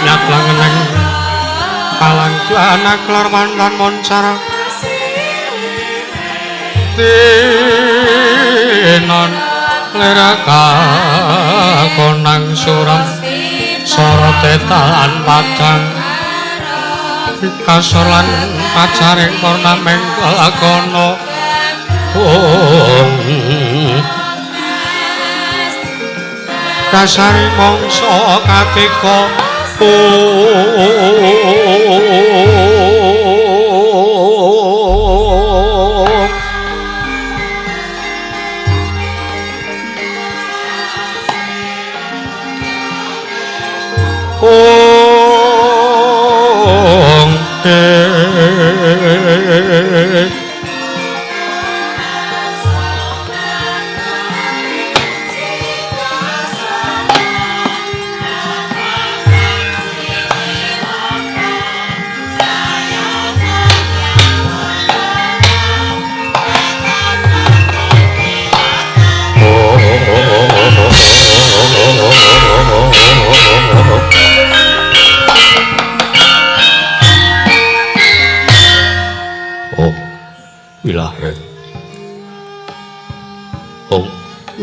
Nyatlangeneng palang juana kelar mantan moncar tinon leraka konang suram sorote talan padang kasor lan pacaring kornameng lakono kasari mangsa katika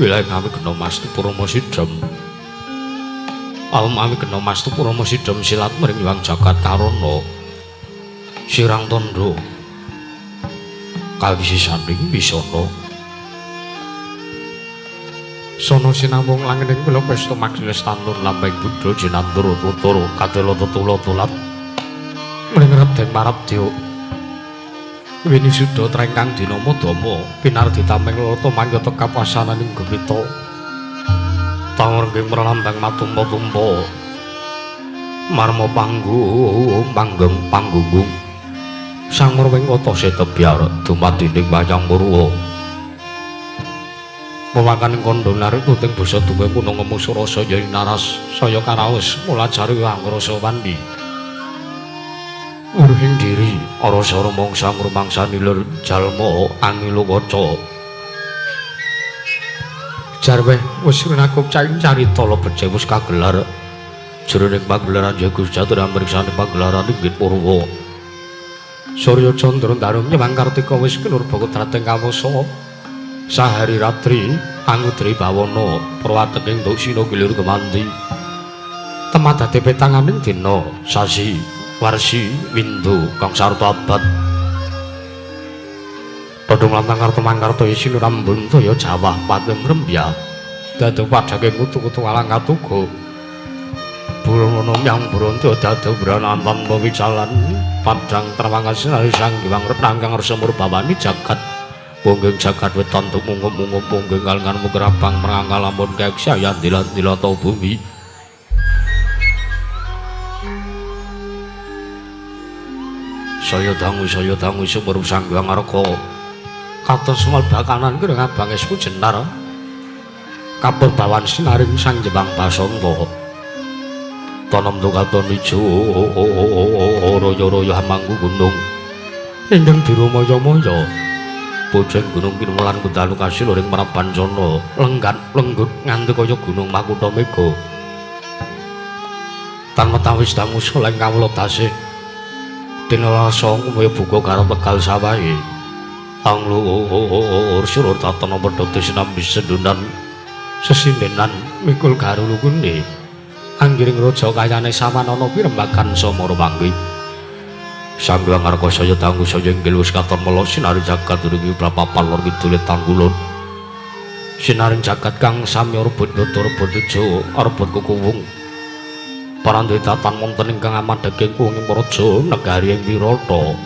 Wilahe kami kena mastu purama sidhem. Alm ami kena mastu purama sidhem silat mring Hyang Jagat Karana. Sirang tandha kawisi sanding wisana. Sono sinamung langening kula pesta majelis tandur lambeng Buddha jinandur tuturu kadela tetula tulat mring Raden Marabdya. Wini suda trengkang dina madama pinardi tameng lata mangyata kapasananing gumita tangrenging merlambang matumpa-tumpa marma panggung panggeng panggunggung sang murwing kota setebyar dumadining wayang purwa pewakaning kandha narik tuting basa dumeh punang ngemusu rasa yen naras saya karaos mulajari angrasa wandi urhing diri arasa rumangsa ngrumangsani lir jalma angilo kaca jarweh wis rinakup caing carita lebece wis kagelar jroning pagelaran Jagus Catur amriksane pagelaran inggih purwa Surya Candra Ndaru nyewang Kartika wis kinurba kodrating kawasa sahari ratri angudri bawana prawateking duksina gilir kemanti temadate petanganing dina sasi warsi windu kang sarta abad padha mlantang karta mangkarta isi rambun toya jawah pating rembya dadu padhake kutu-kutu alang katuga burono yang bronto dadu branan tanpa wicalan padang terwangan sinari sang Hyang Retang kang resa murbawani jagat bonggeng jagat wetan tumungup-mungup bonggeng kalengan mugrabang merangkal lamun keksa yang dilat-dilata bumi saya dangu sumur Sang Hyang Arka kados melbakanan kira abang esku jenar kapurbawan sinaring Sang Jembang Basanta tanem tukaton ijo royo-royo hamangku gunung ingkang dirumaya-maya bojeng gunung pinulan kundalu kasil ing Prabancana lenggat lenggut nganti kaya gunung Makutha Mega tan metawis dangu soleng kawula tasih tinarasa kumaya buka karo tegal sawahe anglur surur tatana pedhote sinambi sendunan sesindenan mikul garulukune anggiring raja kayane sawanana pirembagan samara manggi Sang Hyang Arka saya dangu saya inggil wis katon mela sinari jagat uringi prapapan lor kidul tanggulun sinaring jagat kang samya rebut nutur rebut ijo rebut kukuwung parandhe tatan wonten ingkang amadheging kuwunging praja negari ing Wirata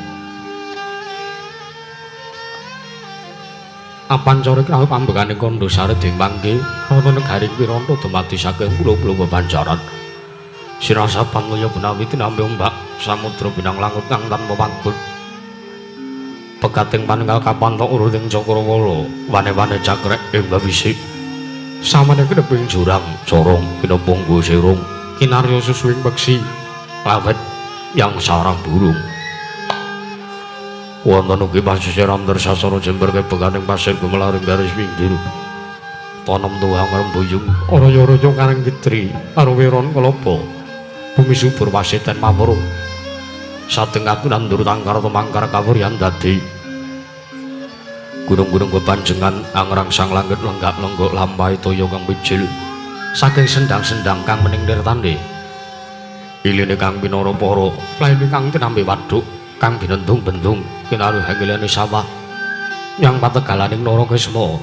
apancara krawuh pambekaning kandha sareding mangke ana negari Wirata dumadi saking pulo-pulo bebanjaran sirasapan mulya benawi tinampi ombak samudra binang langut kang tanpa panggon pegating paninggal kapantok uruting cakrawala wane-wane cakrek ing wawisi samane kineping jurang corong kinepunggu sirung kinarya susuing peksi lawet yang sarang burung. Wonten ugi pasisir Amter sasana Jember kebeganing pasir gumelaring garis pinggir. Tanem tuwang rembuyung araya-araya karang kitri arweron kelapa. Bumi subur pasiten mawur. Sateng nandur tangkar tumangkar kawuryan dadi. Gunung-gunung bepanjengan angrangsang langit lenggak-lenggok lampahi toya kang mijil. Saking sendang-sendang kang mening nirtane. Iline kang pinara para, laine kang tinampi waduk kang binendung-bendung kinaruh hangilane sawah. Nyang pategalaning Narakesma.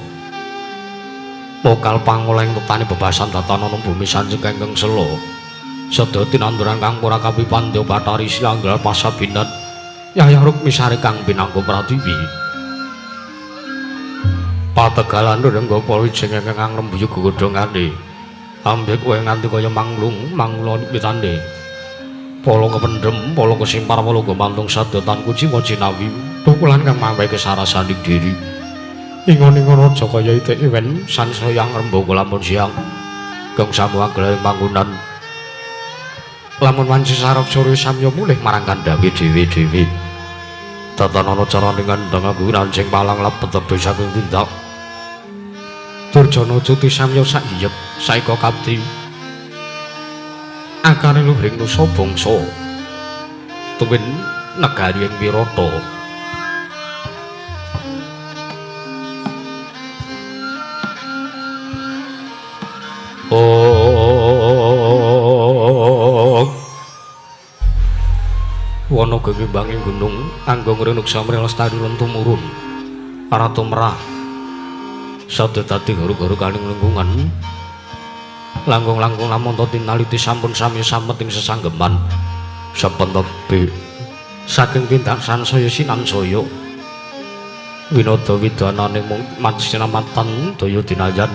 Mokal pangoleng tetani bebasan tatanana bumi sanjeng kengkeng sela. Sada tinanduran kang ora kapipandya Bathari Silanggal pasabinan. Yayah Rukmisari kang pinangka pratiwi. Pategalan rengga para wijing ingkang ngrembuyug gegodhongane. Ambek kowe nganti kaya manglung manglon pitane. Pala kependhem, pala kesimpar, pala gumantung sadya tan kuciwa jinawi. Tukulan kang mawe kesarasaning diri. Ingon-ingon raja kaya itik iwen sansaya ngrembaka lamun siang. Kang samu agelaring panggonan. Lamun wanci sarap sore samya mulih marang kandhange dhewe-dhewe. Tatanana carane ngandhang aku nancing palang lebet tebih saking tindak. Durjana cuti samya saiyep saeka kapti. Akare luhring nusa bangsa. Tuwin negari ing Wirata. Wana gegimbanging gunung anggo ngrenuksa mrelestari lan tumurun. Ratu merah sadya dadi garu-garu kaning lingkungan. Langkung-langkung lamun tinaliti sampun sami samet ing sesanggeman. Sampun tebih saking tindak sansaya sinansaya. Winada widanane mung matsinamatan daya dinayan.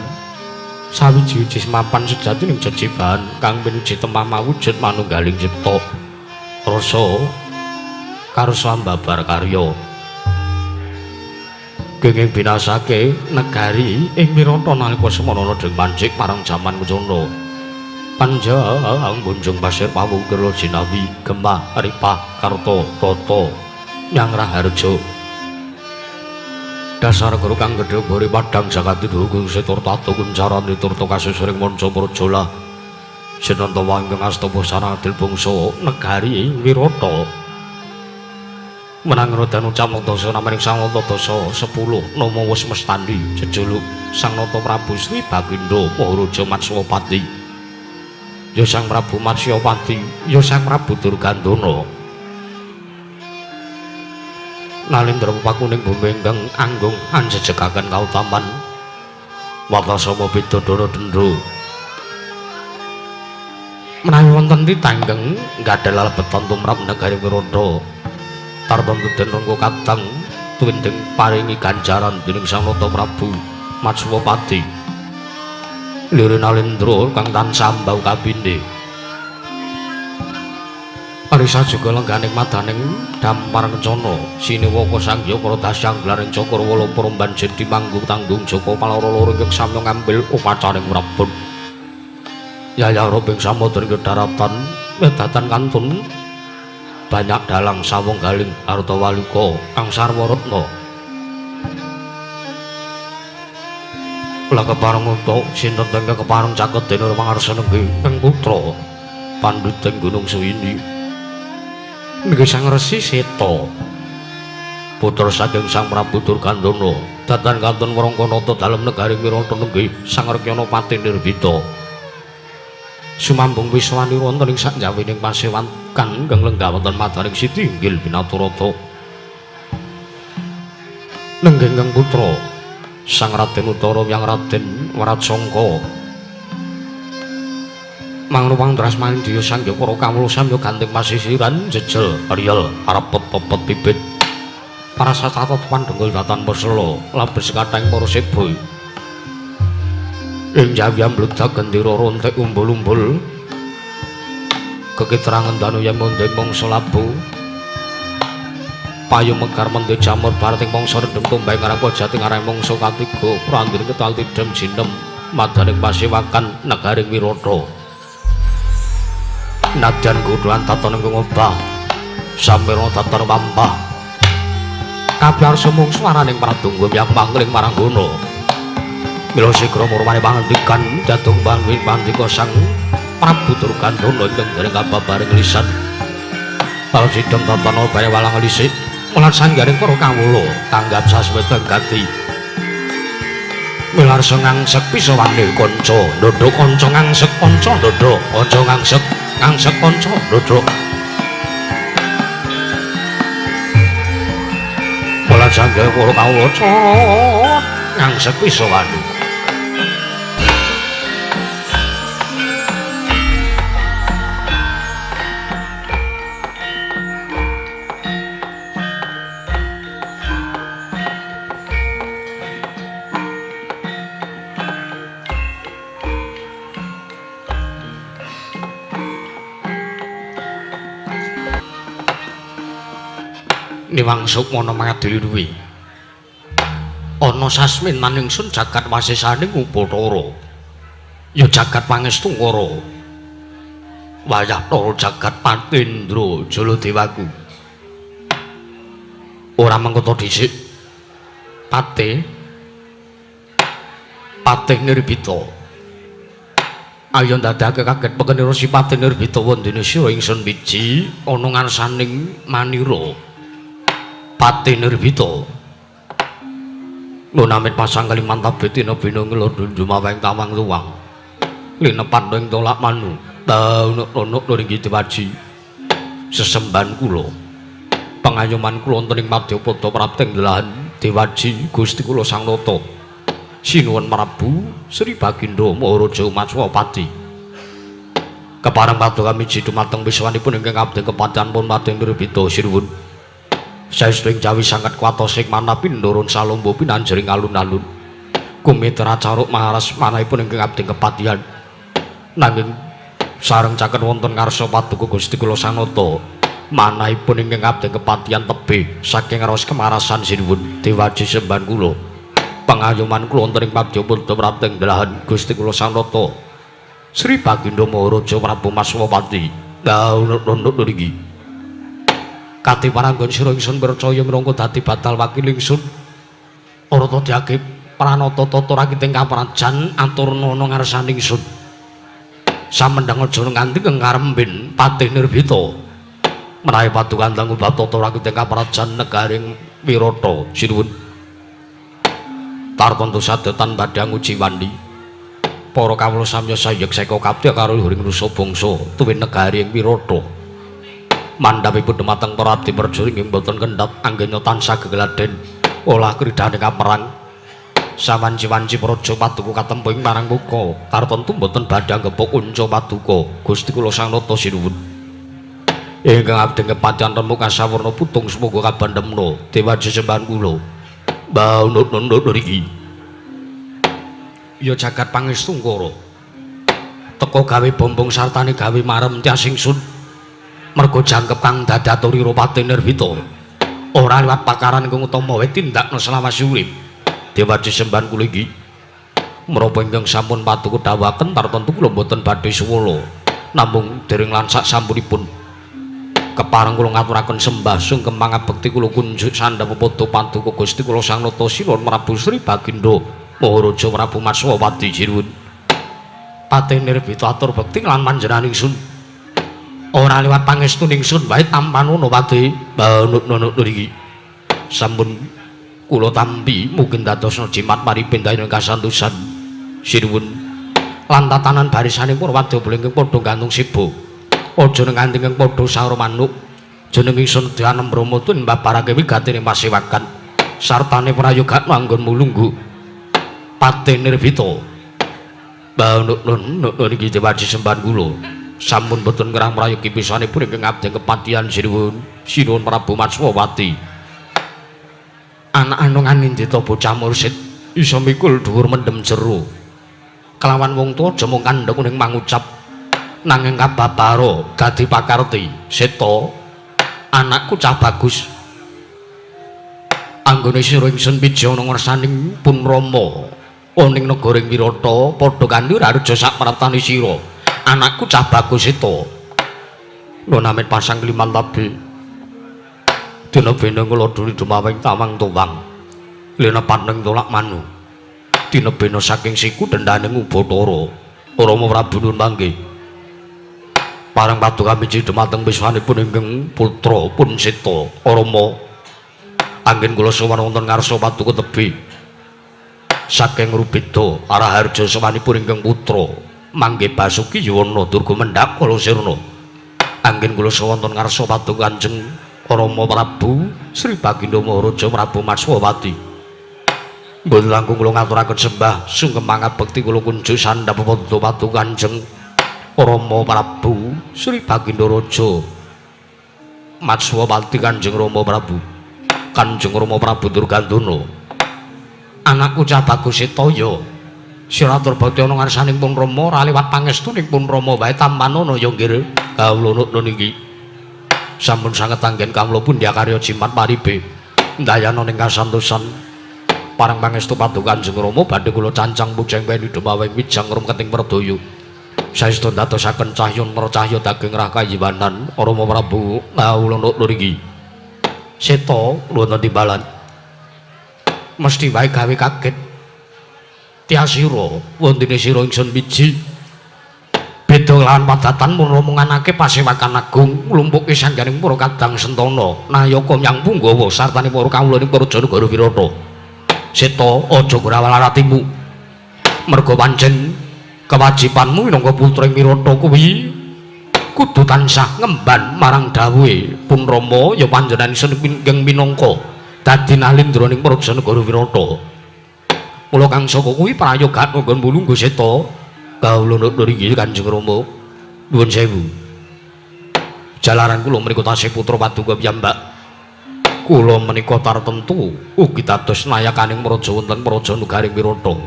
Sawiji-wiji mapan sejatining jejibahan kang pinuji temah mawujud manunggaling cipta. Rasa karsa ambabar karya. Kenging binasake negari ing Wirata nalika semana deng mancik marang jaman kencana. Panjang bunjung pasir pawukir jinawi gemah ripah karta tata nyang raharja. Dasar guru kang gedhe bori padhang jagat dugung setur tata kuncarane turta kasusuring manca prajola. Sinantawa ingkang asta busana adil bangsa negari Wirata. Menang rodan ucap dasa namaning sang nata dasa 10 nama wis mestani jejuluk Sang Nata Prabu Sri Bagindo Maharaja Matswapati. Ya Sang Prabu Matsyapati, ya Sang Prabu Durgandana. Nalindra pakuning bumi ingkang anggung anjejegaken kautaman. Watasama pidadana dendha. Menawi wonten titah ingkang nggadhal lebetan tumrap negari Wirata. Tartamtu den rengga kadang tuwinding paringi ganjaran dening Sang Nata Prabu Matswapati. Lire Nalindra kang tansah mbau kapindhe. Arisa juga lengganing madaning dampar kencana siniwaka sangya para dasyang glaring cakra wala para jedi manggung tanggung jaka palara loro ingkang samya ngambil upacaring prabon. Yayah robing samudra ing daratan wedatan kantun banyak dalang sawung galing arta waluka kang sarwa retna. Lah kepareng uta sinten ingkang kepareng caket dene pangarsa nenggi ing putra pandhuting Gunung Suwini. Nggih Sang Resi Seta putra saking Sang Prabu Durgandana datan kantun Warangkanata dalem negari Wirata nenggih Sang Rekyana Pati Nirbita. Sumambung wiswanira wonten ing sakjawining pasewan kang ingkang lenggah wonten madaring siti inggil binaturata. Nenggih ingkang putra Sang Raden Utara yang Raden Wratsangka. Mangrupang drasmandya sangya para kawula samya ganting pasisiran jejel riyel arepet-pepet bibit. Para sasatra pandhenggul datan pesela labes kathahing para seba. Ing jawi ambludak gendera rontek umbul-umbul. Kekitrangan danu yen mundhing mangsa labu. Payu mekar mendhe jamur barating mangsa rendhem tumbang ngarep jati ngarep mangsa katiga prandene ketal tidhem jinem madaning pasewakan negaring Wirata. Nadyan godhoan tatan ingkang obah samirna tatan pampah. Kabyar sumung swaraning pradungga yang mangling maranggono. Mila sigra murmane pangandikan jadung bangwin pandika Sang Prabu Durgandana ingkang dereng kababaring lisan. Para sidang tatana baya walang lisik mulan sanggaring para kawula tanggap sasmita gati. Milarsa ngangsek pisawane kanca ndodho kanca ngangsek kanca ndodho kanca ngangsek ngangsek kanca ndodho. Mulan sanggaring para kawula ngangsek pisawane. Niwang sukmana mangadili duwi ana sasmin maningsun jagat wasisaning Upathara ya jagat pangestungkara wayah tara jagat patendra jaladewaku ora mengkoto dhisik patih patih nirbita ayo ndadekake kaget pekenira sipate nirbita wondene sira ingsun biji ana ngarsaning manira. Patih nirbita lunamit pasang kalimantan betina bina ngelur dumaweng tawang luwang linepat ing tolak manu taunuk-unuk ringgi dewaji sesembahan kula pangayoman kula wonten ing madyapada prapting delahan dewaji Gusti kula Sang Nata sinuwun Prabu Sri Bagindo Maharaja Matswapati kepareng paduka miji dumateng wiswanipun ingkang abdi kepatihan pun Patih Nirbita sinuwun. Saestu ing jawi sanget kuwatos ing manah pindurun salombo pinanjering alun-alun kumitra caruk maharas manahipun ingkang abdi kepatihan nanging sareng caket wonten ngarsa paduka Gusti kula Sang Nata manahipun ingkang abdi kepatihan tebih saking raos kemarasan sinuwun dewaji sembahan kula pangayoman kula wonten ing madyapada prapting delahan Gusti kula Sang Nata Sri Bagindo Maharaja Prabu Maswapati daunuk-unuk niki kati paranggon sira ingsun percaya minangka dadi batal wakil ingsun ora ta diake pranata tata rakiting kaprajan aturna ana ngarsane ingsun samendhang aja nganti ngarembin Patih Nirbita menawi paduka ndang bab tata rakiting kaprajan negaring Wirata sinuwun tartantu sadetan badhe nguji wandi para kawula samya sayek seka kabeh karo luhuring nusa bangsa tuwin negari ing Wirata mandhapipun dumateng para abdi prajurit inggih boten kendhat anggenya tansah gegladen olah kridhane kaperang sawanci-wanci praja paduka katempo ing marang muka tartantu boten badhe anggepuk unca paduka Gusti kula Sang Nata sinuwun ingkang abdi kepatihan remuk kasawurna putung sumuga kabandemna dewa sesembahan kula baunut-nunut niki ya jagat pangestungkara teka gawe bombong sartane gawe marem tias ingsun mergo jangkep kang dadi aturira Patih Nirbita ora liwat pakaran ingkang utama wae tindakna selawase urip dewaji sembahan kula iki menapa ingkang sampun paduka dawuhaken tartantu kula boten badhe suwala namung dereng lan sak sampunipun kepareng kula ngaturaken sembah sungkem pangabekti kula kunjuk sandhap pepadha paduka Gusti kula Sang Nata Sinuwun Prabu Sri Bagindo Maharaja Prabu Matswapati sinuwun Patih Nirbita atur bekti lan panjenengan ingsun ora liwat pangestu ningsun wae tampanana Patih banut-nunut niki sampun kula tampi mungkin dadosna jimat paripindahan kasantosan sinuwun lan tatanan barisane para wadya ingkang padha gantung siba aja nganti ingkang padha saur manuk jeneng ingsun Dyanam Brahma tun mbabarake wigatine pasewakan sartane prayoga anggonmu lungguh Patih Nirbita banut-nunut niki dewaji sembahan kula sampun boten ngerang prayogi pisanipun ingkang abdi kepatihan sinuwun sinuwun Prabu Matswapati anak anung anindita bocah mursid iso mikul dhuwur mendem jero kelawan wong tuwa aja mung kandhek ning mangucap nanging kababara dadi pakarti seta anakku cah bagus anggone sira ingsun piji ana ngersaning pun Rama ana ing negara Wirata padha kanthi rareja sak praptane sira anakku cah bagus seta. Nunamit pasang kliman tabi. Dina bena kula duli dumaweng tawang tuwang. Lena paneng tolak manu. Dina bena saking siku dendaning Ubathara. Rama Prabu nuwun panggih. Parang paduka miji dumateng wiswanipun ingkang putra pun seta Rama. Anggen kula sowan wonten ngarsa paduka tebih. Saking Rubeda Araharja sowanipun ingkang putra mangke Basuki Yuwana Durga mendhak kala sirna. Anggen kula sowan wonten ngarsa paduka Kanjeng Rama Prabu Sri Baginda Maharaja Prabu Matswapati. Mboten langkung kula ngaturaken sembah sungkem pangabekti kula kunjuk sandhap padha paduka Kanjeng Rama Prabu Sri Baginda Raja Matswapati Kanjeng Rama Prabu. Kanjeng Rama Prabu Durgandana. Anakku cah bagus Setaya. Sira turbati ana ngarsaning pun Rama ora liwat pangestuning pun Rama wae tampanana ya nggih kawula nukun iki. Sampun sanget anggen kawula pundha karya jimat paribe ndayana ning kasantosan parang pangestu paduka Kanjeng Rama badhe kula cancang pujeng weni dumaweng wijang rumketing perdaya saestu ndadosaken cahya mercahya daging rah kayiwanan Rama Prabu kawula nukun iki. Seta wonten timbalan mesti wae gawe kaget tiasira wontene sira ingsun wiji beda lawan padatan mun romonganake pasewakan agung nglumpukke sangganing para kadang sentana nayaka nyang punggawa sartane para kawula ning Praja Negara Wirata. Seta aja grawal atimu merga pancen kewajibanmu minangka putra ing Wirata kuwi kudu tansah ngemban marang dawuhe Pun Rama ya panjenengan ingsun ingkang minangka dadi nalindra ning Praja Negara Wirata. Mula kang saka kuwi prayoga nggon mulungguh Seta. Kawula nutur inggih Kanjeng Rama. Nuwun sewu. Jalaran kula menika tasih putra paduka piyambak. Kula menika tartemtu ugi dados nayakaning praja wonten Praja Negaring Wirata.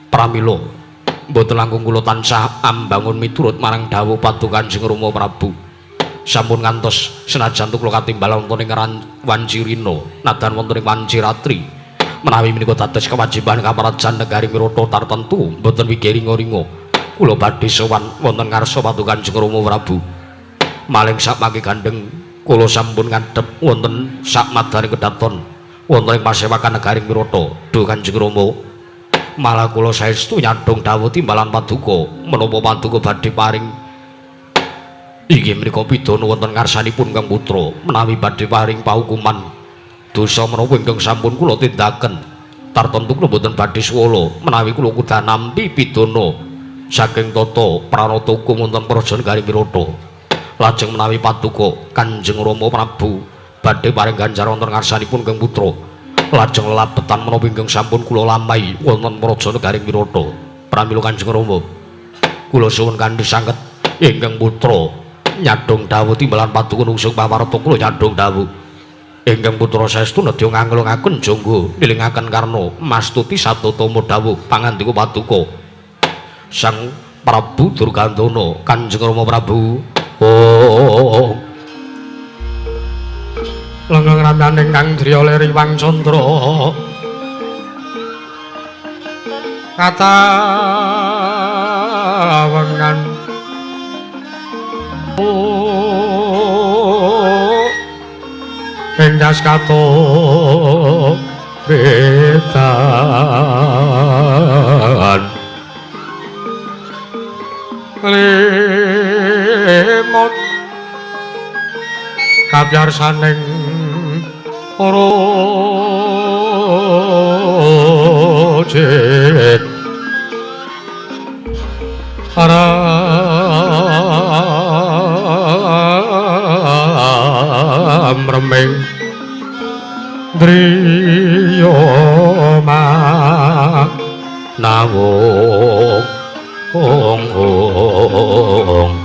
Pramila mboten langkung kula tansah ambangun miturut marang dawuh paduka Kanjeng Rama Prabu. Sampun ngantos senajan kula katimbal wonten ing Wancirina, nadan wonten ing Wanciratri. Menawi menika dados kewajiban kamrajan negari Wirata tartemtu mboten wigiri ringa-ringa. Kula badhe sowan wonten ngarsa paduka Kanjeng Rama Prabu. Maling sakmangke gandeng kula sampun ngadhep wonten sakmadane kedaton wonten ing pasewakan negari Wirata. Duh Kanjeng Rama, malah kula saestu nyadhong dawuh timbalan paduka menapa paduka badhe paring inggih menika pidana wonten ngarsanipun Kang Putra menawi badhe paring paukuman dosa menapa ingkang sampun kula tindakaken tartemtu kula mboten badhe swala menawi kula kudu nampi pidana saking tata pranata hukum wonten Praja Negari Wirata. Lajeng menawi paduka Kanjeng Rama Prabu badhe paring ganjaran wonten ngarsanipun Kang Putra lajeng lelabetan menapa ingkang sampun kula lampahi wonten Praja Negari Wirata. Pramila Kanjeng Rama kula suwun kanthi sanget ingkang putra nyadhong dawuh timbalan paduka nungsung pawarta kula nyadhong dawuh ingkang putra saestu nedya nganglungaken jangga nilingaken karna mastuti satutama dawuh pangandika paduka Sang Prabu Durgandana Kanjeng Rama Prabu. Oh lengang ramyaning kang driya leri wang candra katawengan endas kato betan limut kapyarsaning para jin aram reming driya nawung ong ong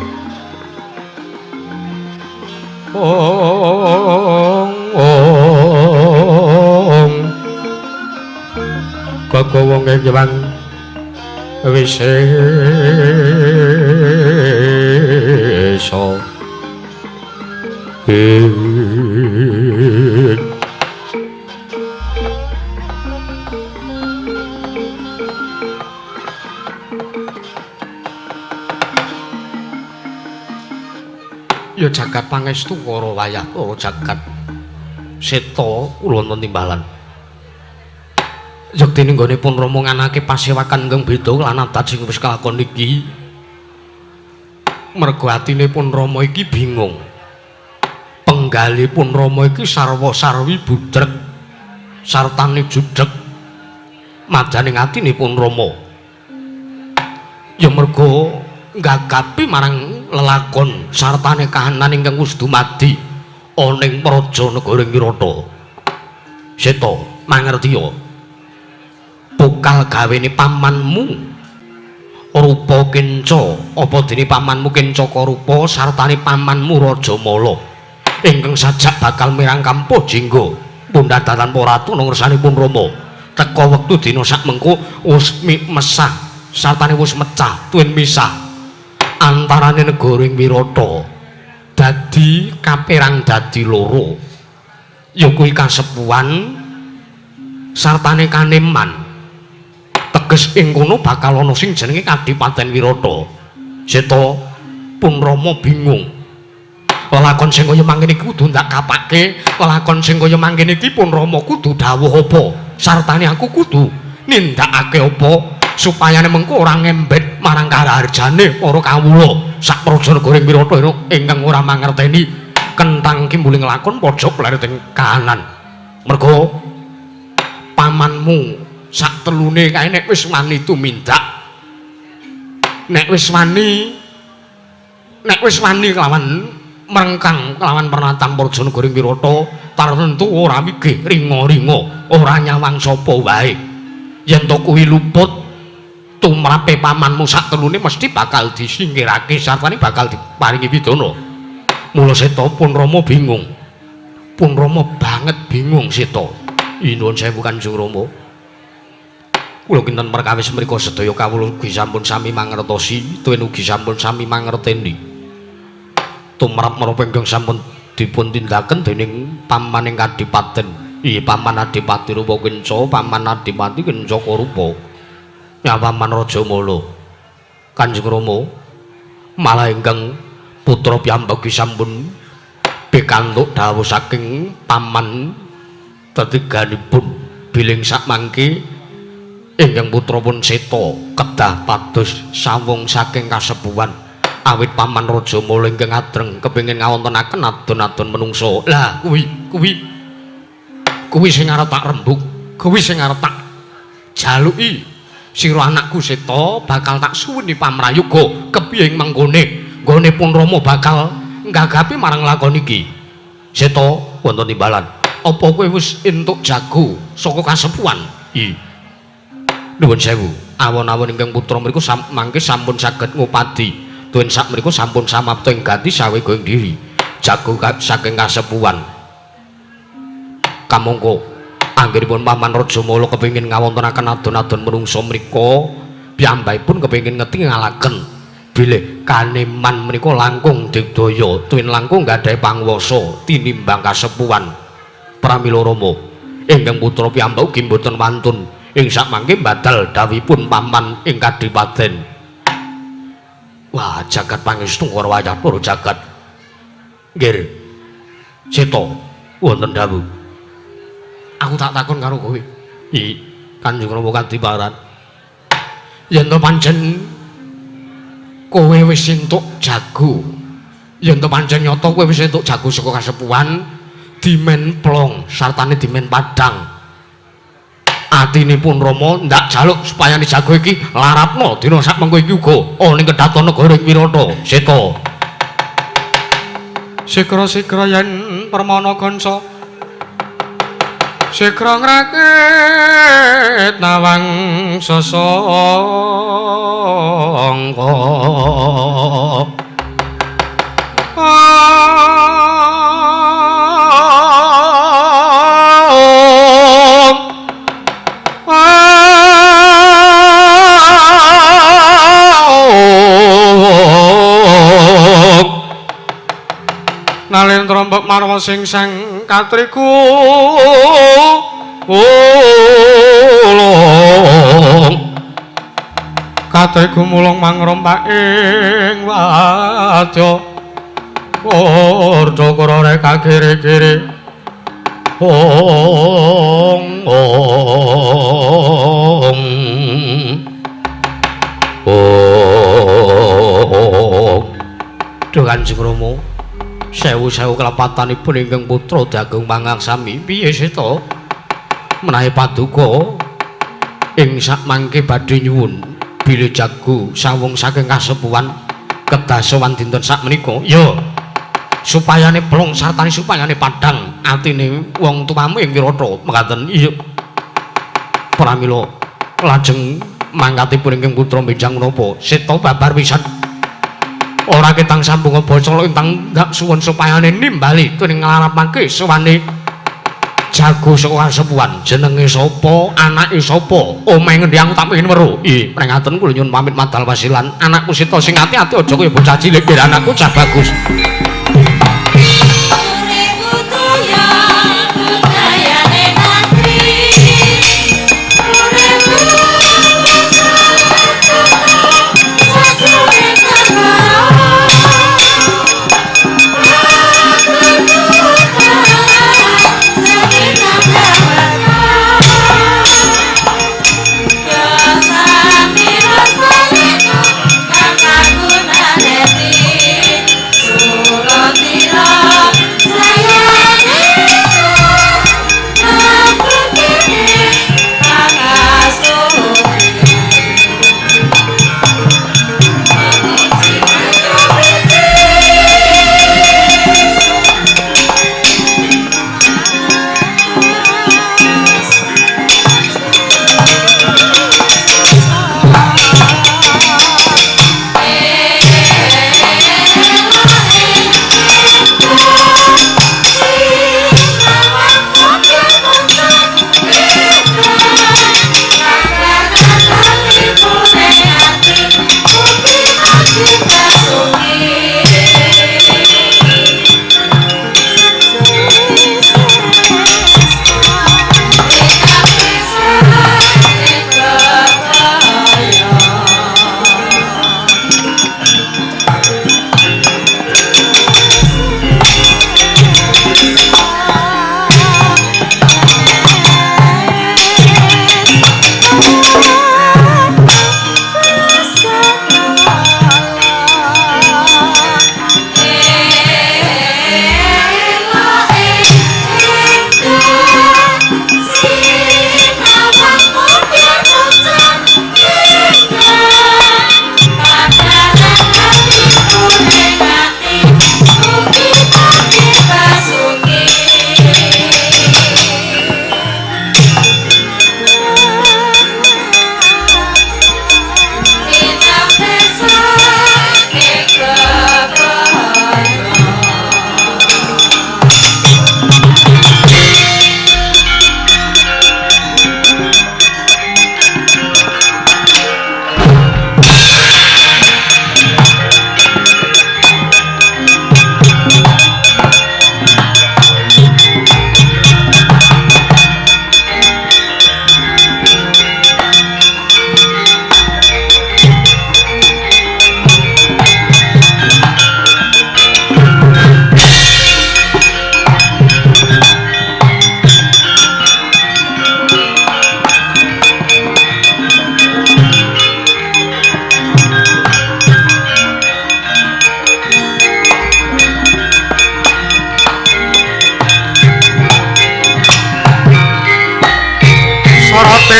ong ong kaka wong ing wisesa. Ya jagat pangestu para wayah para jagat. Seta kula wonten timbalan. Yektine nggone pun Rama nganake pasewakan ingkang beda lan adat sing wis kalakon iki. Mergo atine pun Rama iki bingung. Penggalih pun Rama iki sarwa-sarwi budrek sartane judhek madaning atine pun Rama. Ya mergo nggagapi marang lelakon sartane kahanan ingkang wis dumadi ana ing praja negara Wirata. Seta mangertiya pokal gawene pamanmu rupa kenca apa dene pamanmu Kencaka rupa sartane pamanmu Rajamala ingkang sajak bakal mirang kampuh jingga pundhatan tanpa ratu ngrsanipun Rama. Teka wektu dina sakmengko wis mesah sartane wis mecah tuwin misah antarane negara ing Wirata dadi kaperang dadi loro, ya kuwi kasepuhan sartane kaneman. Teges ing kono bakal ana sing jenenge Kadipaten Wirata. Seta pun Rama bingung. Lelakon sing kaya mangkene iki kudu ndak kapake, lelakon sing kaya mangkene iki pun Rama kudu dawuh apa, sartane aku kudu nindakake apa supayane mengko ora ngembet marang karaharjane para kawula sak praja negara ing Wirata ingkang ora mangerteni kenthang kimbuling lakon pojok pleret ing kahanan. Mergo pamanmu sak telune kae nek wis wani tumindak, nek wis wani kelawan merengkang kelawan pernatan praja negara ing Wirata tartentu ora wigih ringa-ringa ora nyawang sapa wae. Yen to kuwi luput tumrape pamanmu sak telune mesti bakal disingkirake sartane bakal diparingi pidana. Mula Seta pun Rama bingung. Pun Rama banget bingung Seta. Nuwun sewu Kanjeng Rama. Kula kinten perkawis mriku sedaya kawula ugi sampun sami mangertosi, tuwin ugi sampun sami mangerteni. Tumrap menapa ingkang sampun dipun tindaken dening pamaning kadipaten. Iya, paman Adipati rupa Kenca, paman Adipati Kencaka rupa. Ya paman Rajamala. Kanjeng Rama malah ingkang putra piyambak sampun pikantuk dawuh saking paman tetiganipun biling sakmangke ingkang putra pun Seta kedah pados sawung saking kasepuhan awit paman Rajamala ingkang adreng kepengin ngawontenaken adon-adon menungsa. Lah kuwi sing arep tak rembug, kuwi sing arep tak jaluki. Sira anakku Seta bakal tak suwuni pamrayuga kepiye ing mangkone nggone pun Rama bakal nggagapi marang lakon iki. Seta wonten timbalan, apa kowe wis entuk jago saka kasepuhan? I nuwun sewu, awon-awon ingkang putra mriku mangke sampun saged ngupadi tuwin sak mriku sampun samapta ing gati sawega ing diri jago saking kasepuhan. Kamangka anggenipun paman Rajamala kepengin ngawontenaken adon-adon menungsa mriku piyambakipun kepengin ngeti ngalaken bilih kaneman menika langkung digdaya tuwin langkung gadhahi panguwasa tinimbang kasepuhan. Pramila Rama ingkang putra piyambak ugi mboten wantun ing sakmangke badal dawuhipun paman ing kadipaten. Wah, jagat pangestu karo wayah para jagat. Nggih. Seta wonten dawuh. Aku tak takon karo kowe. I, Kanjeng Rama kadiparan. Yen to pancen kowe wis entuk jago, yen to pancen nyata kowe wis entuk jago saka kasepuhan, dimen plong sartane dimen padang. Atinipun Rama ndak jaluk supaya jago iki larapno dina sakmengko iki uga ana ing kedhaton negara Wirata. Seta. Sikra-sikra yen permana kanca sikra ngrakit nawang sasangka. Nalendra mbok marwa sing sang katriku ulung katriku mulung mangrompak ing wadya Urdha kara reka kiri-kiri Ong ong ong. Duh Kanjeng Rama, sewu-sewu kelepatanipun ingkang putra Dagung Pangaksami. Piye seta menawi paduka ing sakmangke badhe nyuwun bilih jago sawung saking kasepuhan kedah sowan dinten sakmenika. Ya, supayane plong sartane supayane padhang atine wong tuamu ing Wirata. Mekaten. Iya. Pramila lajeng mangkatipun ingkang putra benjang menapa seta babar pisan. Ora ketang sambung bacala intang ndak suwun supayane nimbali tuning nglarapake sowane jago saka kasepuhan. Jenenge sapa, anake sapa, omahe ngendi aku tak pengin weruh. Ih, prengaten kula nyuwun pamit madal wasilan. Anakku sita sing ati-ati aja kaya bocah cilik, ben anakku cah bagus.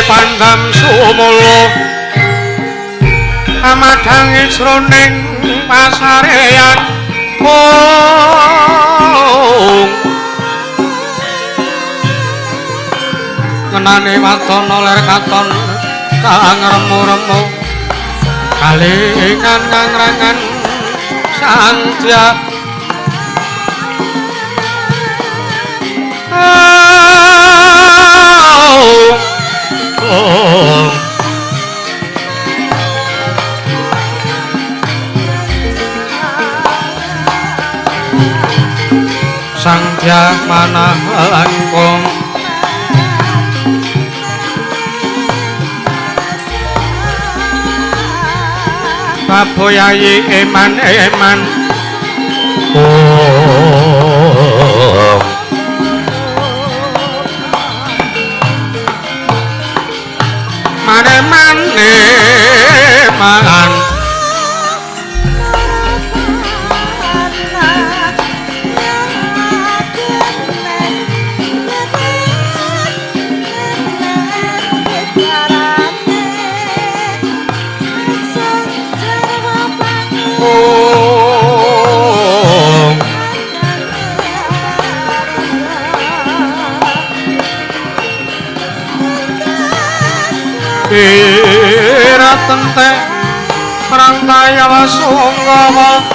Pandam sumolo amadhangi jroning pasareyan mung ngenane wadana ler katon kang remu-remu kalingan ngangrangan sandya. Oh. Sang Dyah manah langkung baboyayi eman-eman. Oh. Ira tentek rangkaya wasunggawa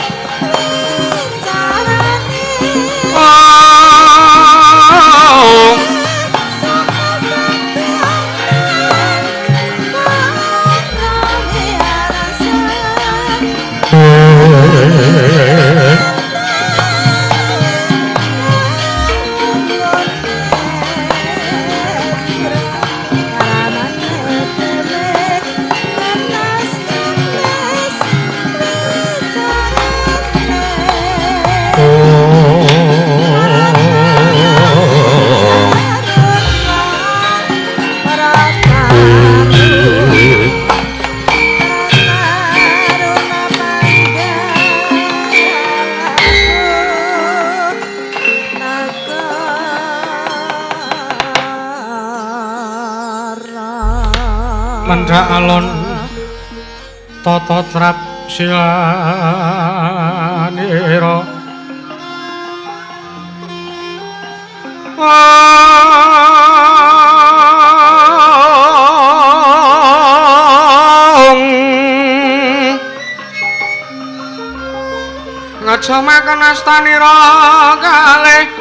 Mendhak alon tata trap silanira ngejamaken astanira kalih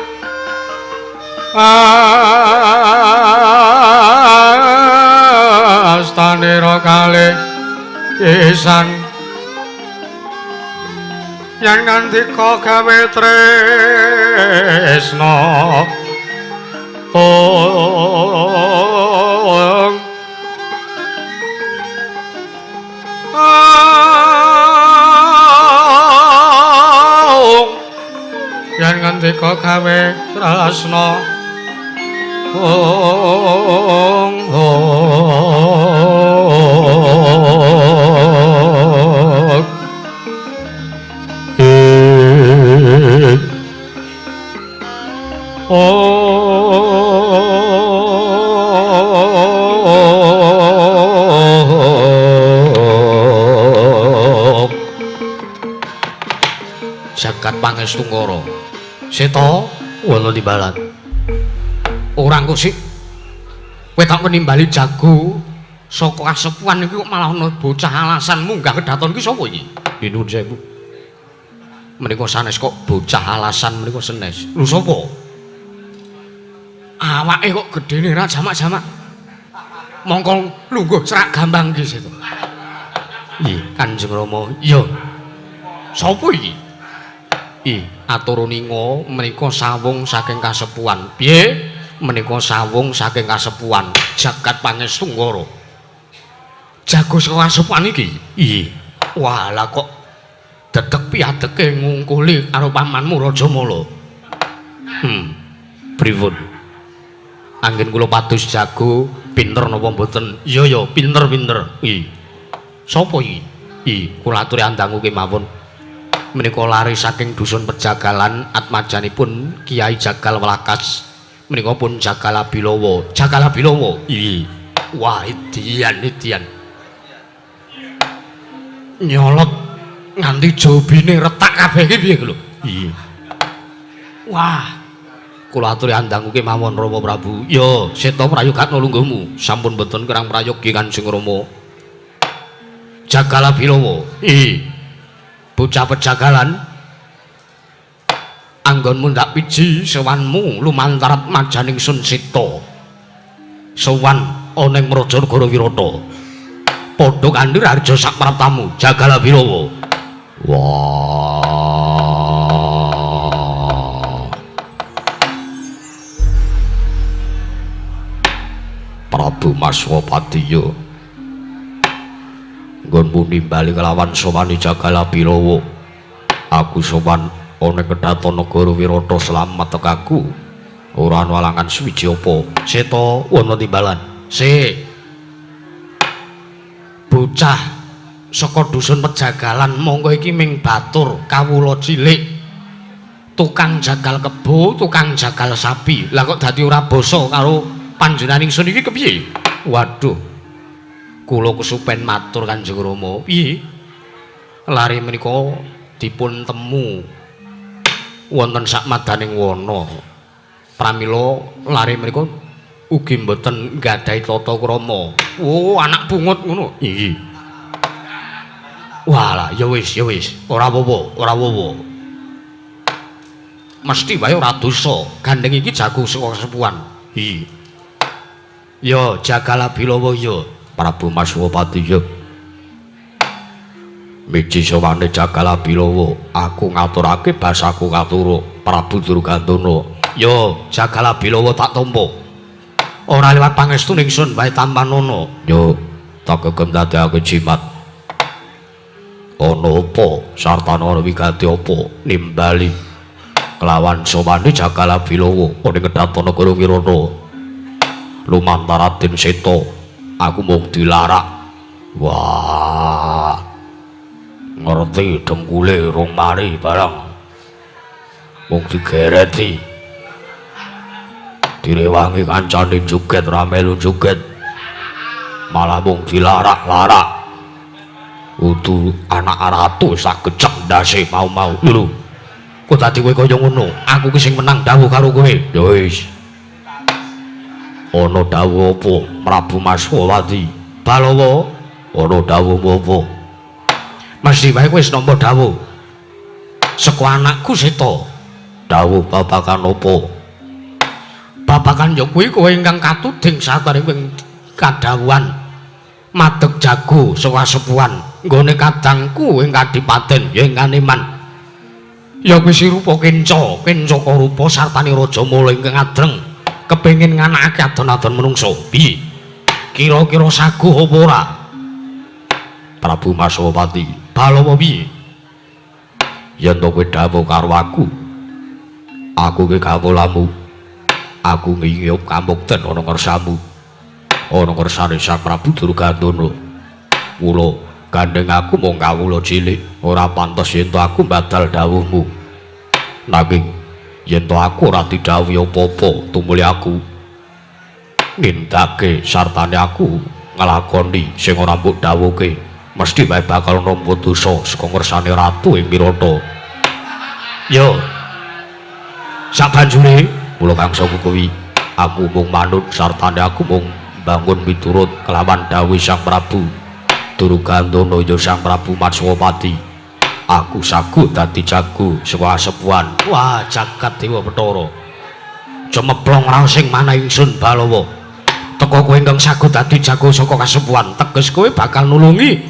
astanira kalih pisan yen ngandika gawe tresna ong yen ngandika gawe tresna ong Jagat Pangestungkara Seta wonten timbalan. Ora engko sik kowe tak menimbali jago saka kasepuhan iki kok malah ana bocah alasan munggah kedaton iki sapa iki? Nuwun sewu. Menika sanes kok bocah alasan menika senes. Lho sapa? Awake kok gedene ra jamak-jamak. Mongko lungguh cerak gambang iki Seta. Nggih, Kanjeng Rama. Iya. Sapa iki? Ih, atur ninga menika sawung saking kasepuhan. Piye? Menika sawung saking kasepuhan Jagat Pangestungkara. Jago saka kasepuhan iki? Iya. Wah, lah kok dedeg piadeke ngungkuli karo pamanmu Rajamala. Pripun? Anggen kula pados jago pinter napa mboten? Iya ya, pinter-pinter. Ih. Sapa iki? Ih, kula aturi andangu kemawon. Menika lare saking dusun Pejagalan atmajanipun Kiai Jagal Welakas. Menika pun Jagal Abilawa. Jagal Abilawa. Iya. Wah, idian idian. Nyolot nganti jobine retak kabeh iki piye lho? Iya. Wah. Kula aturi andangu kemawon Rama Prabu. Ya, Seta prayogatna lungguhmu. Sampun mboten kirang prayogi Kanjeng Rama. Jagal Abilawa. Iya. Bocah Pejagalan anggonmu ndak piji sowanmu lumantar majaning Sun Sita sowan ana ing Mraja Negara Wirata padha kanthi harja sak praptamu Jagal Abilawa. Wah, Prabu Maswapatiya nggonmu nimbali kelawan sowane Jagal Abilawa. Aku sowan ana kedaton negara Wirata slamet tekaku. Ora ana alangan suwiji apa. Seta wana timbalan. Sik. Bocah saka dusun Pejagalan mongko iki ming batur kawula cilik. Tukang jagal kebo, tukang jagal sapi. Lah kok dadi ora basa karo panjenengan ingsun iki kepiye? Waduh. Kula kesupen matur Kanjeng Rama. Piye? Lare menika dipun temu wonten sak madaning wana. Pramila lare menika Ugi mboten nggadahi tata krama. Oh, anak pungut ngono. Iya. Walah, ya wis, ya wis, ora apa-apa, ora apa-apa. Mesti wae ora dosa. Gandeng iki jago saka sepuhan. Iya. Ya, Jagala Bilawa ya, Prabu Maswapati ya. Miji sowane Jagala Bilawa, aku ngaturake basaku katura Prabu Durgandana. Ya, Jagala Bilawa tak tampa. Ora liwat pangestu ningsun wae tampanana. Ya, tak gegem dadekake jimat. Ana apa sartana ana wigati apa nimbali kelawan sowane Jagala Bilawa ana kedaton negara Wirata. Lumantar Raden Seta, aku mung dilarak. Wah. Ngerti dengkule rong mari barang. Mung digereti. Direwangi kancane joget ra melu joget. Malah mung dilarak-larak. Udu anak ratu sak gecek ndase mau-mau. Lho. Kok dadi kowe kaya ngono? Aku ki sing menang dawuh karo kowe. Ya wis. Ana dawuh apa Prabu Maswawati? Balawa, ana dawuh apa? Mesti wae kowe wis nampa dawuh. Saka anakku Seta. Dawuh babagan apa? Babagan ya kuwi kowe ingkang katuding sartane kowe kadhawuhan madeg jago saka sepuhan nggone kadangku ing kadipaten ya ing Kaneman. Ya kuwi sirupa kenca, kencaka rupa sartane Raja Mala ingkang adreng kepengin nganakake adon-adon menungsa. Piye? Kira-kira saguh apa ora? Prabu Maswapati, Balawa piye? Yen to kowe dawuh karo aku, aku ki kawulamu. Aku ngiyup kamukten ana ngersamu. Ana ngersane Sang Prabu Durgandana. Mula gandeng aku mung kawula cilik, ora pantes yen to aku mbadal dawuhmu. Nanging yen to aku ora didhawuhi apa-apa, tumuli aku nindake sartane aku nglakoni sing ora mbok dawuhke, mesti wae bakal nampa dosa saka ngersane ratu ing Wirata. Yo. Sabanjure kula kangsa kuwi aku mung manut sartane aku mung bangun miturut kelawan dawuh Sang Prabu Durgandana ya Sang Prabu Matswapati. Aku sagu dadi jago saka asepuhan. Wah, jagat Dewa Bathara. Cemeplong raos sing manah ingsun Balawa. Teka kowe ingkang sagu dadi jago saka kasepuhan, teges kowe bakal nulungi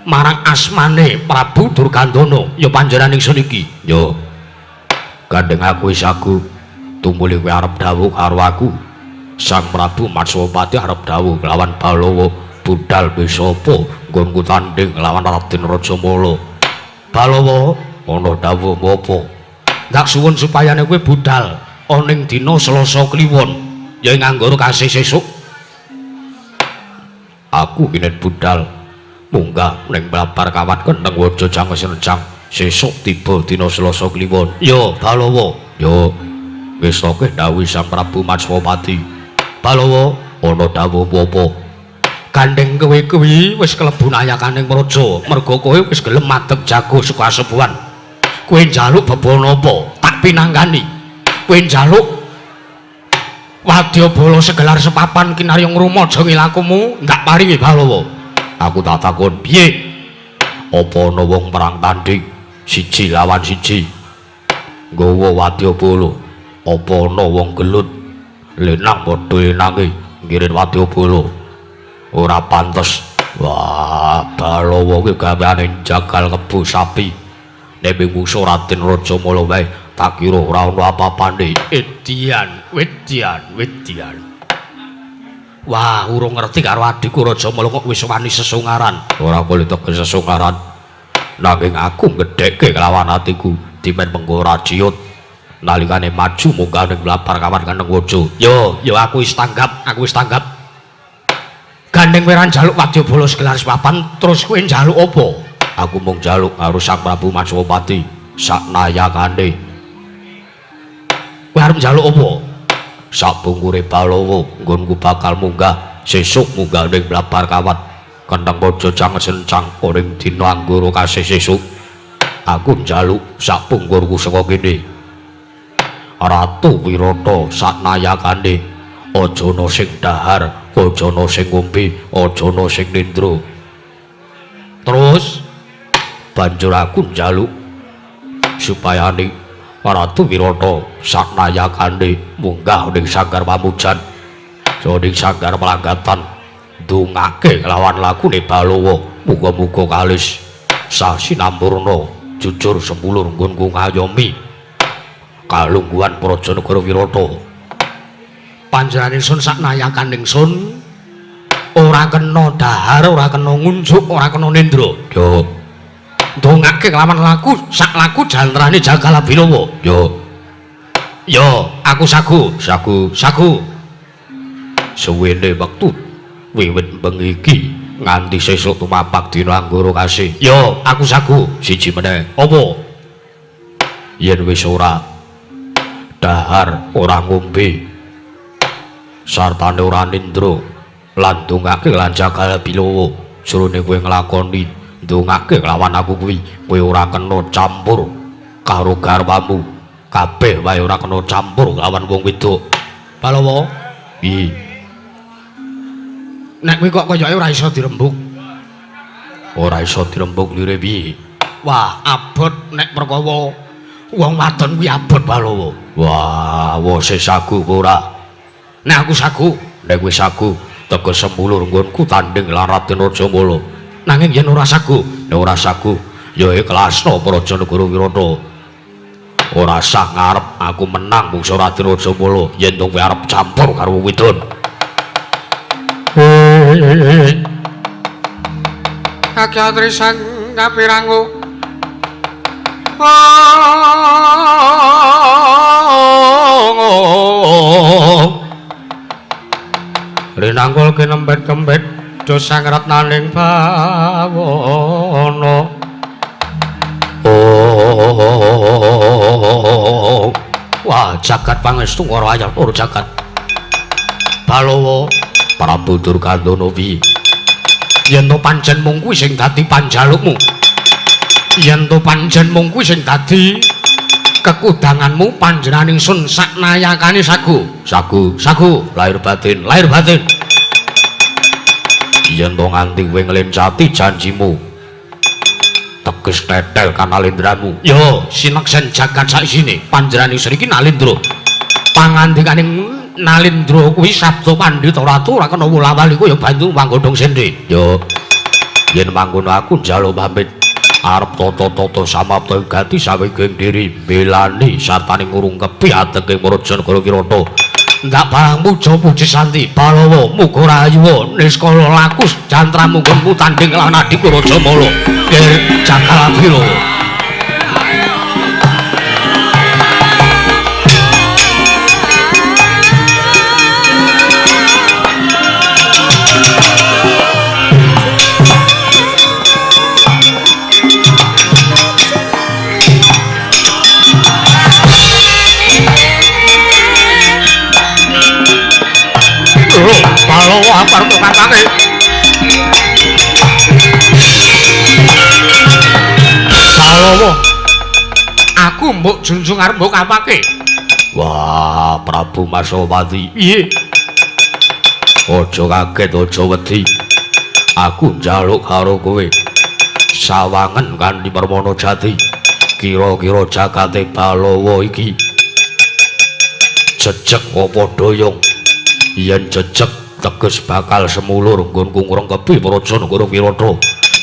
marang asmane Prabu Durgandana ya panjenengan ingsun iki. Yo. Gandeng aku wis sagu tumuli kowe arep dawuh karo aku. Sang Prabu Matswapati arep dawuh kelawan Balawa budal wis apa nggonku tanding lawan Raden Rajamala. Balawa ana dawuh apa? Ndak suwun supayane kowe budal ana ing dina Selasa Kliwon ya ing Anggara kasih sesuk. Aku kinen budal munggah ning Blabar Kawat Kentheng Waja Jangeng Rencang sesuk tiba dina Selasa Kliwon. Yo Balawa, yo wis akeh dawuh Sang Prabu Matswapati. Balawa ana dawuh apa? Gandeng kowe kuwi wis kelebu nayakaning praja merga kowe wis gelem madeg jago saka asepuhan. Kowe njaluk bebana apa? Tak pinanggani. Kowe njaluk wadyabala segelar sepapan kinarya ngrumaja ngilakumu ndak paringi Balawa. Aku tak takon piye? Apa ana wong perang tanding siji lawan siji nggawa wadyabala? Apa ana wong gelut lenang padha lenange ngirin wadyabala? Ora pantes. Wah, Balawa ki gaweane jagal kebo sapi. Nek mungsuh Raden Rajamala wae tak kira ora ana apa-apane. Edian, wedian, wedian. Wah, urung ngerti karo adikku Rajamala kok wis wani sesungaran. Ora kuli teges sesungaran. Nanging aku ngedhekke kelawan atiku dimen mengko ora ciut. Nalikane maju munggah ning Blabar Kawan Kentheng Waja. Yo, yo aku wis tanggap, aku wis tanggap. Gandeng kowe ora njaluk wadyabala segelar sepapan, terus kowe njaluk apa? Aku mung njaluk karo Sang Prabu Matswapati sak nayakane. Kowe arep njaluk apa? Sabungkure Balawa nggonku bakal munggah sesuk munggah ning Blabar Kawat Kentheng Waja Jangeng Sencang ning dina Anggara kasih sesuk. Aku njaluk sabungkurku saka kene. Ratu Wirata sak nayakane Aja ana sing dahar, aja ana sing ngombe, aja ana sing nindra. Terus banjur aku njaluk supayane Ratu Wirata saknayakane munggah ning sanggar pamujan, ning sanggar pelanggatan, ndongake kelawan lakune Balawa, muga-muga kalis sasinampurna jujur sempulur nggonku ngayomi kalungguhan Praja Negara Wirata. Panjenengan ingsun saknayakan ingsun ora kena dahar, ora kena ngunjuk, ora kena nindra. Yo. Ndongake kelawan laku sak laku jantrane Jakal Abilawa. Yo. Yo, aku sagu, sagu, sagu. Suwene wektu wiwit bengi iki nganti sesuk tumapak dina anggara kasih. Yo, aku sagu siji meneh. Apa? Yen wis ora dahar, ora ngombe, sartane ora nindra lan ndongake lan Jakal Abilawa, jrone kowe nglakoni ndongake lawan aku kuwi, kowe ora kena campur karo garwamu, kabeh wae ora kena campur lawan wong wedok. Balawa, piye? Nek kowe kok koyoke ora iso dirembug. Ora iso dirembug lire piye? Wah, abot nek perkara wong wadon kuwi abot Balawa. Wah, wose sagu ora? Nek aku sagu, nek kowe sagu teges sempulur nggonku tanding lan Raden Rajamala. Nanging yen ora sagu, nek ora sagu ya ikhlasna Praja Negara Wirata. Ora sah ngarep aku menang mungsu Raden Rajamala yen to kowe arep campur karo wedon. Kakyatri sang kapirangu. Rinangkul kinempet-kempet do sang ratnaning bawana. Oh. Wah, jagat pangestu karo ayat ora jagat. Balawa Prabu Durgandana piye? Yen to pancen mung kuwi sing dadi panjalukmu. Yen to pancen mung kuwi sing dadi kekudanganmu, panjenengan ingsun saknayakane sagu. Sagu, sagu, lahir batin, lahir batin. Yen to nganti kowe nglencati janjimu, teges tetel kanalendramu. Yo, sineksen jagat saisine panjenengan ingsun iki Nalendra. Pangandikaning Nalendra kuwi sabda pandhita ratu ora kena wula-wali kaya banyu manggodhong sende. Yo, yen mangkono aku njaluk pamit. Arep tata-tata samapta gati saweging diri belani sartane ngurungkepi atengking Praja Negara Wirata. Ndak barang puja puji santi Balawa muga rahayu niskala laku jantramu nggonmu tanding lawan adhiku Rajamala. Ger Jakal Abilawa. Balawa apar tukangane. Balawa, aku mbok junjung arep mbok apake. Wah, Prabu Masopati, piye? Aja kaget, aja wedi. Aku njaluk karo kowe. Sawangen kanthi permana jati. Kira-kira jagate Balawa iki jejeg apa doyong? Yen jejeg teges bakal semulur nggonku ngrengkepi Praja Negara Wirata.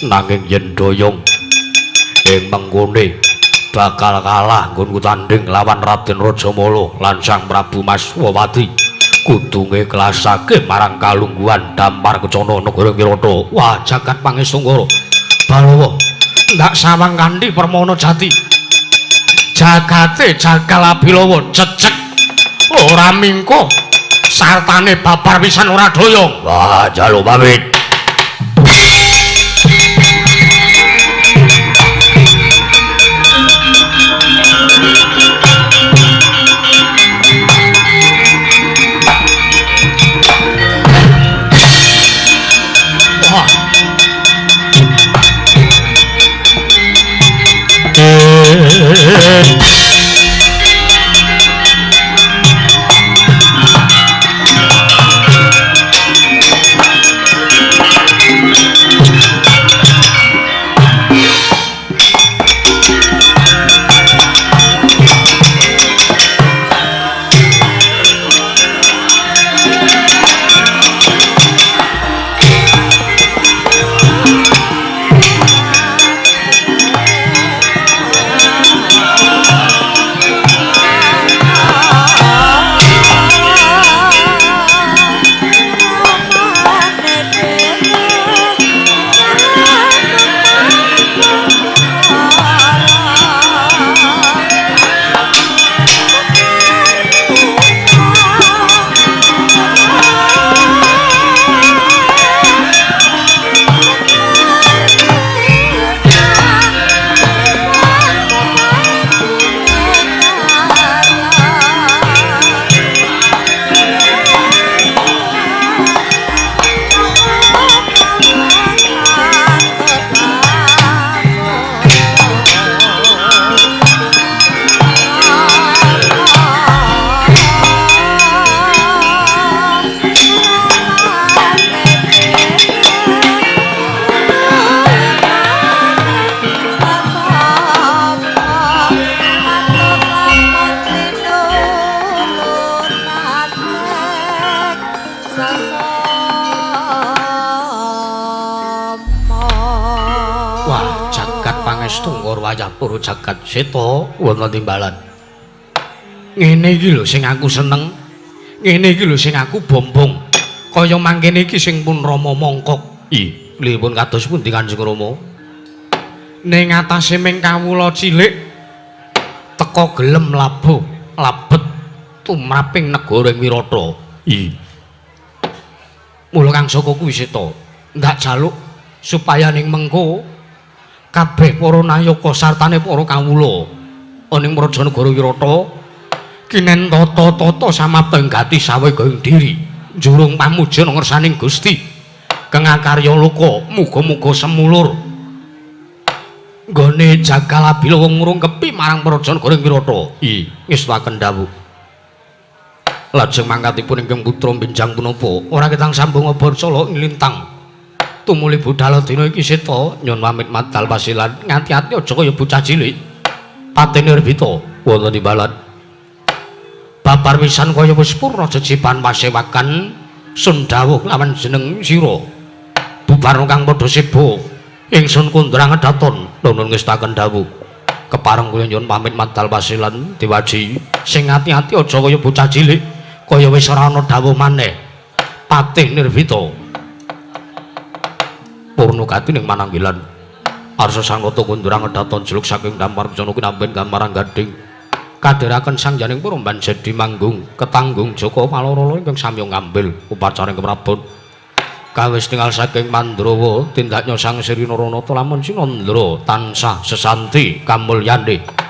Nanging yen doyong ing mengkone bakal kalah nggonku tanding lawan Raden Rajamala lan Sang Prabu Maswawati. Kudu ngiklasake marang kalungguhan Dampar Kencana Negara Wirata. Wah, jagat pangestungkara. Balawa, ndak sawang kanthi permana jati. Jagate Jakal Abilawa jejeg ora mingko. Sartane babar pisan ora doyong. Wah, njaluk pamit. Wah. Astungkara wayah para jagat seta wonten timbalan. Ngene iki lho sing aku seneng. Ngene iki lho sing aku bombong. Kaya mangkene iki sing pun Rama mongkok. I, lipun kados pundi Kanjeng Rama? Ning atase ming kawula cilik teka gelem labuh labet tumraping negara ing Wirata. I. Mula Kang Saka kuwi seta ndak jaluk supaya ning mengko kabeh para nayaka sartane para kawula ana ing Praja Negara Wirata kinen tata-tata samapta ing gati sawega ing diri njurung pamujan ngersaning Gusti kang akarya loka muga-muga semulur nggone jagal abila wong ngrungkepi marang Praja Negara ing Wirata. I, ngestuaken dawuh. Lajeng mangkatipun ingkang putra benjang punapa ora ketang sambung obor cala ing lintang tumuli budal dina iki seta nyun pamit madal pasilan ngati-ati aja kaya bocah cilik patene Nirbita wonten timbalan babar pisan kaya wis purna jejiban pasewakan sun dawuh lawan jeneng sira bubar kang padha seba ingsun kondra ngedaton nuwun ngestaken dawuh kepareng kula nyuwun pamit madal pasilan diwaji sing ati-ati aja kaya bocah cilik kaya wis ora ana dawuh maneh patih Nirbita purna gati ning mananggilan arsa sang nata kondra ngedaton jeluk saking dampar kencana kinamben gambaran gading kadheraken sang janing purumban jedi manggung ketanggung Jaka Palorala ingkang samya ngambil upacara ing keprabon kawis tinggal saking Mandrawa tindaknya sang Sri Naranata lamun Sinandra tansah sesanti kamulyane.